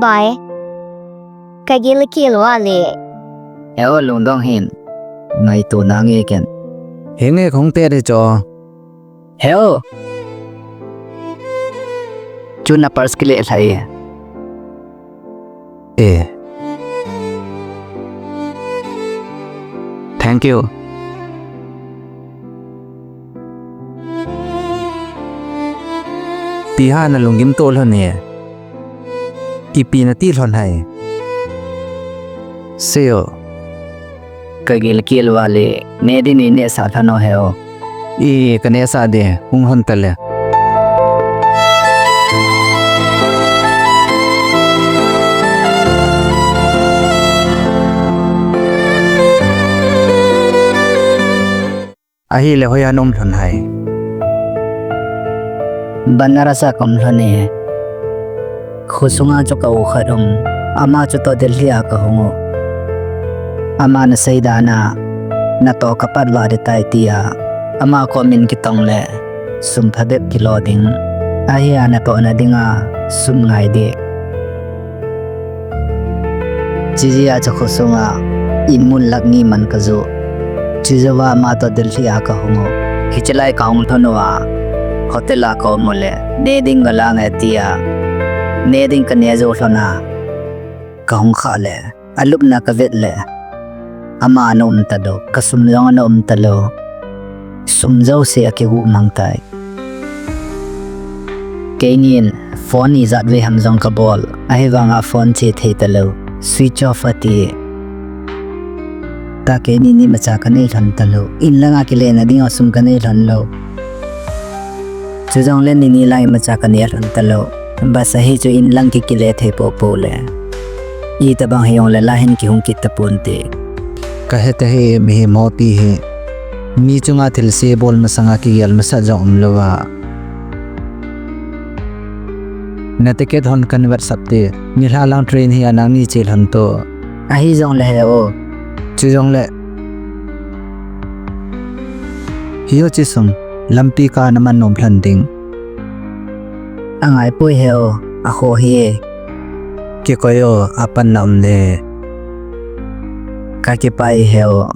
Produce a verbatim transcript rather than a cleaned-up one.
Bye. Kagilkel vale. Heo, lungdong hih in. Ngaito nange ken. Henge, kong te de cho. Heo. Chu na purse kile lhai. Eh. Thank you. Ipi ham na lunggim to lhon e. Ipi nati lhon ham. Seo. Kagilkel vale, ne ding nei nehsah lhon o heo. I, kanehsah de, hung lhon tale. Ahile hoiya na um lhon ham. Banaras a ka um lhon e. Khosunga chu ka u khat um. Ama chu toh Delhi a ka hung u. Aman asei dan a, natoh ka pat vah ding tai tia, ama kom in kitong le sum phabep kilo ding. Ahia natohna dinga sum ngai ding. Chujeh a chu khosunga in mun lakh ni man ka joh. Chujouva ama toh Delhi a ka hung u. Hiche lai ka hung lhon uva, hotel a ka um u le, ne ding ka la nge tia, ne ding ka neh jou lhon a, ka hung khah le, alupna ka vet le, ama ana um talou, ka sum jong ana um talou. Sum jouse akigu mang tai. Keinin phone ijat vei ham jong ka bol, ahivanga phone che thei talou, switch off ati. Tah keini nimacha ka nei lhon talou, in langa kile na dinga sum ka nei lhon lou. Chujongle nini lang imacha ka neh lhon talou. Bus a hi chu in lang kikile thei poupou le, itobang hijongle la hin kihung kit taponte. Ka he tahih e, mihem ho ti hi, mi chunga thilse bol masanga kigel masat jong umlouva. Na ticket hon kan WhatsApp te, nilhah lang train hi a nangni che lhon to. Ahijongle he o. Chujongle. Hiche sum, lampi kah a na man nom lhon ding. Angaipoi he o, akhoh hi e. Kikoi o, apan na um le. Ka kipah e he o.